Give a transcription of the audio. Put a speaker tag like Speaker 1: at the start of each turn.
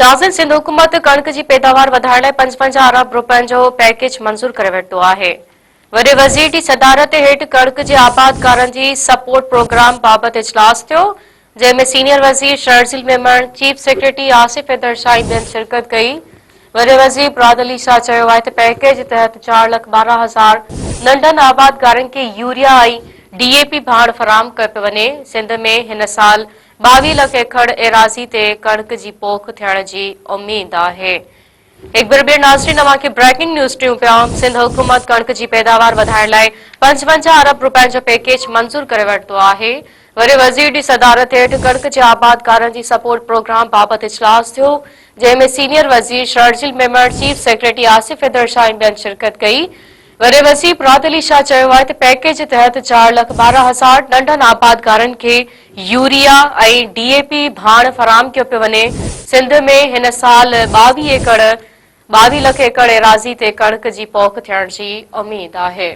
Speaker 1: ناظرين سنڌ حڪومت ڪڻڪ جي پيداوار وڌائڻ لاء 55 ارب روپين جو پيڪيج منظور ڪري ورتو آهي. وڏي وزير جي صدارت هيٺ ڪڻڪ جي آبادگارن جي سپورٽ پروگرام بابت اجلاس ٿيو، جنهن ۾ سينيئر وزير شرجيل ميمڻ، چيف سيڪريٽري آصف حيدر شاهه ۽ ٻين شرڪت ڪئي. وڏي وزير مراد علي شاهه چيو آهي ته پيڪيج تحت چار لک 12 هزار ننڍن آبادگارن کي يوريا ۽ ڊي اي پي ڀاڻ فراهم ڪيو پيو وڃي، سنڌ ۾ هن سال 22 لک ايڪڙ ايراضي تي ڪڻڪ جي پوک ٿيڻ جي اميد آهي. هڪ ڀيرو ٻيهر ناظرين اوهان کي بريڪنگ نيوز ڏيون پيا، سنڌ حڪومت ڪڻڪ جي پيداوار وڌائڻ لاء 55 ارب روپين جو پيڪيج منظور ڪري ورتو آهي. وڏي وزير جي صدارت هيٺ ڪڻڪ جي آبادگارن جي سپورٽ پروگرام بابت اجلاس ٿيو، جنهن ۾ سينيئر وزير شرجيل ميمڻ، چيف سيڪريٽري آصف حيدر شاهه ۽ ٻين شرڪت ڪئي. وڏي وزير مراد علي شاهه چيو آهي ته پيڪيج تحت چار لک 12 هزار ننڍن آبادگارن کي يوريا ۽ ڊي اي پي ڀاڻ فراهم ڪيو پيو وڃي، سنڌ ۾ هن سال 22 ايڪڙ 22 لک ايڪڙ ايراضي تي ڪڻڪ جي پوک ٿيڻ جي اميد آهي.